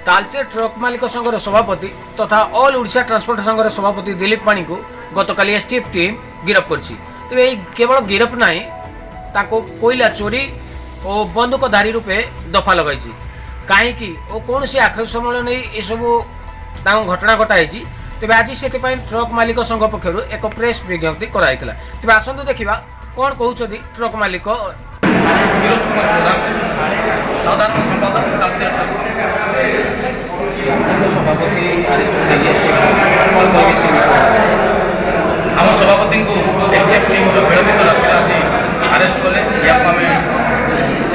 Talcher truck ମାଲିକ ସଂଘର ସଭାପତି ତଥା ଅଲ୍ ଓଡ଼ିଶା ଟ୍ରାନ୍ସପୋର୍ଟ ସଂଘର ସଭାପତି ଦିଲ୍ଲୀପ ପାଣିଙ୍କୁ ଗତକାଲି ଏସ୍ଟିଏଫ୍ ଟିମ୍ ଗିରଫ କରିଛି। ତେବେ ଏହି କେବଳ ଗିରଫ ନାହିଁ, ତାଙ୍କୁ କୋଇଲା ଚୋରି ଓ ବନ୍ଧୁକଧାରୀ ରୂପେ ଦଫା ଲଗାଇଛି। କାହିଁକି ଓ କୌଣସି ଆକ୍ରୋଶମୂଳ ନେଇ ଏସବୁ ତାଙ୍କ ଘଟଣା ଘଟାଇଛି? ତେବେ ଆଜି ସେଥିପାଇଁ ଟ୍ରକ୍ ମାଲିକ ସଂଘ ପକ୍ଷରୁ ଏକ ପ୍ରେସ୍ ବିଜ୍ଞପ୍ତି କରାଯାଇଥିଲା। ତେବେ ଆସନ୍ତୁ ଦେଖିବା କ'ଣ କହୁଛନ୍ତି ଟ୍ରକ୍ ମାଲିକ। ଫିରୋଜ କୁମାର ପ୍ରଧାନ, ସାଧାରଣ ସମ୍ପାଦକ, ତାଳଚେର ଟ୍ରକ୍ ସଂଘ। ସଭାପତି ଆରେଷ୍ଟ କ'ଣ କହିବେ ସେ ବିଷୟରେ? ଆମ ସଭାପତିଙ୍କୁ ଏସ୍ଟିଏଫ୍ ଟିମ୍ ଯେଉଁ ବିଳମ୍ବିତ ରାତିରେ ଆସି ଆରେଷ୍ଟ କଲେ, ଏହାକୁ ଆମେ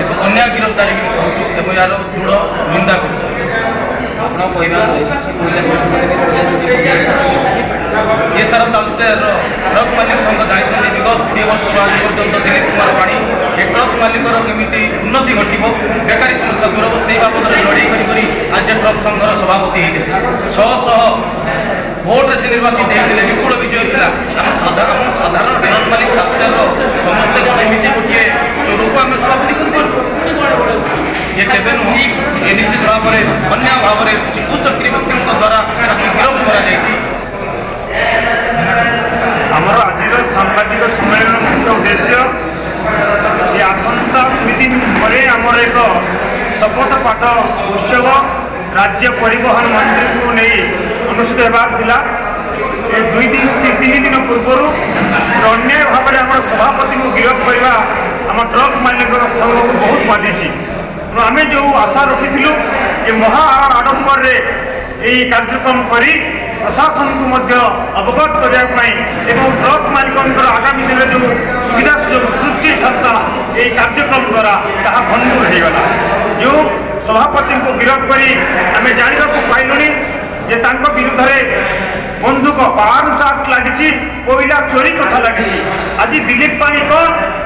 ଏକ ଅନ୍ୟାୟ ଗିରଫଦାରୀ ବୋଲି କହୁଛୁ ଏବଂ ଏହାର ଦୃଢ଼ ନିନ୍ଦା କରୁଛୁ। ଆପଣ କହିବା ସେ କୋଇଲା କୋଇଲା ଚୋରି। ଏ ସାରା ତାଳଚେରର ଟ୍ରକ୍ ମାଲିକ ସଂଘ ଜାଣିଛନ୍ତି, ବିଗତ 20 ବର୍ଷରୁ ଆଜି ପର୍ଯ୍ୟନ୍ତ ଦିଲ୍ଲୀପ କୁମାର ପାଣି ଏ ଟ୍ରକ୍ ମାଲିକର କେମିତି ଉନ୍ନତି ଘଟିବ, ବେକାରୀ ସମସ୍ୟା ଦୂର ହେବ, ସେଇ ବାବଦରେ ଲଢ଼େଇ କରି କରି ଆଜି ସେ ଟ୍ରକ୍ ସଂଘର ସଭାପତି ହେଇଥିଲେ। 600 ଭୋଟରେ ସେ ନିର୍ବାଚିତ ହେଇଥିଲେ, ବିପୁଳ ବିଜୟ ଥିଲା। ଆମ ସାଧାରଣ ଟ୍ରକ୍ ମାଲିକ ତାଳଚେରର ସମସ୍ତେ କ'ଣ ଏମିତି ଗୋଟିଏ ଚୋରକୁ ଆମେ ସଭାପତି କରିପାରିବୁ? ଇଏ କେବେ ନୁହଁ। ଏ ନିଶ୍ଚିତ ଭାବରେ ଅନ୍ୟାୟ ଭାବରେ କିଛି କୁଚକ୍ରୀ ବ୍ୟକ୍ତିଙ୍କ ଦ୍ୱାରା ତାକୁ ଗିରଫ କରାଯାଇଛି। ଆମର ଆଜିର ସାମ୍ବାଦିକ ସମ୍ମିଳନୀର ମୁଖ୍ୟ ଉଦ୍ଦେଶ୍ୟ ଯେ ଆସନ୍ତା 2 ଦିନ ପରେ ଆମର ଏକ ଶପଥ ପାଠ ଉତ୍ସବ ରାଜ୍ୟ ପରିବହନ ମନ୍ତ୍ରୀଙ୍କୁ ନେଇ ଅନୁଷ୍ଠିତ ହେବାର ଥିଲା। ଏ 2 ଦିନ 3 ଦିନ ପୂର୍ବରୁ ଅନ୍ୟାୟ ଭାବରେ ଆମର ସଭାପତିଙ୍କୁ ଗିରଫ କରିବା ଆମ ଟ୍ରକ୍ ମାଲିକ ସଂଘକୁ ବହୁତ ବାଧିଛି। ତେଣୁ ଆମେ ଯେଉଁ ଆଶା ରଖିଥିଲୁ ଯେ ମହା ଆଡ଼ମ୍ବରରେ ଏହି କାର୍ଯ୍ୟକ୍ରମ କରି ପ୍ରଶାସନକୁ ମଧ୍ୟ ଅବଗତ କରିବା ପାଇଁ ଏବଂ ଟ୍ରକ୍ ମାଲିକଙ୍କର ଆଗାମୀ ଦିନରେ ଯେଉଁ ସୁବିଧା ସୁଯୋଗ ସୃଷ୍ଟି ହେଇଥାନ୍ତା ଏହି କାର୍ଯ୍ୟକ୍ରମ ଦ୍ୱାରା, ତାହା ଭଣ୍ଡୁର ହେଇଗଲା। ଯେଉଁ ସଭାପତିଙ୍କୁ ଗିରଫ କରି ଆମେ ଜାଣିବାକୁ ପାଇଲୁଣି ଯେ ତାଙ୍କ ବିରୁଦ୍ଧରେ ବନ୍ଧୁକ ବା ଆର୍ମସ ଆକ୍ଟ ଲାଗିଛି, କୋଇଲା ଚୋରି କଥା ଲାଗିଛି। ଆଜି ଦିଲ୍ଲୀପ ପାଣି କ'ଣ?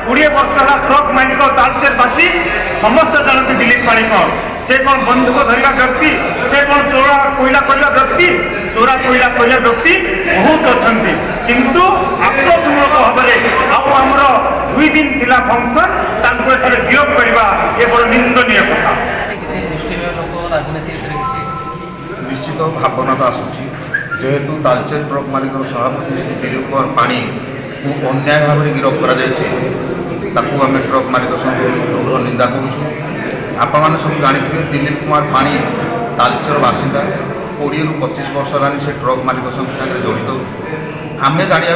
20 ବର୍ଷ ହେଲା ଟ୍ରକ୍ ମାଲିକ ତାଳଚେରବାସୀ ସମସ୍ତେ ଜାଣନ୍ତି ଦିଲ୍ଲୀପ ପାଣି କ'ଣ। ସେ କ'ଣ ବନ୍ଧୁକ ଧରିବା ବ୍ୟକ୍ତି? ସେ କ'ଣ ଚୋରା କୋଇଲା କରିବା ବ୍ୟକ୍ତି? ଚୋରା କୋଇଲା କରିବା ବ୍ୟକ୍ତି ବହୁତ ଅଛନ୍ତି। କିନ୍ତୁ ଆକ୍ରୋଶମୂଳକ ଭାବରେ ଆଉ ଆମର 2 ଦିନ ଥିଲା ଫଙ୍କସନ୍, ତାଙ୍କୁ ଏଠାରେ ଗିରଫ କରିବା ଏ ବଡ଼ ନିନ୍ଦନୀୟ କଥା। କିଛି ମୁଷ୍ଟିମେୟ ଲୋକ ରାଜନୀତି ଭିତରେ କିଛି ନିଶ୍ଚିତ ଭାବନା ତ ଆସୁଛି। ଯେହେତୁ ତାଲଚେର ଟ୍ରକ୍ ମାଲିକର ସଭାପତି ଶ୍ରୀ ଦିଲ୍ଲୀପ କୁମାର ପାଣିକୁ ଅନ୍ୟାୟ ଭାବରେ ଗିରଫ କରାଯାଇଛି, ତାକୁ ଆମେ ଟ୍ରକ୍ ମାଲିକ ସଂଘ ଦୃଢ଼ ନିନ୍ଦା କରୁଛୁ। ଆପଣମାନେ ସବୁ ଜାଣିଥିବେ, ଦିଲ୍ଲୀପ କୁମାର ପାଣି ତାଲଚେର ବାସିନ୍ଦା। 20ରୁ 25 ବର୍ଷ ହେଲାଣି ସେ ଟ୍ରକ୍ ମାଲିକ ସଂଘ ସାଙ୍ଗରେ ଜଡ଼ିତ। ଆମେ ଜାଣିବା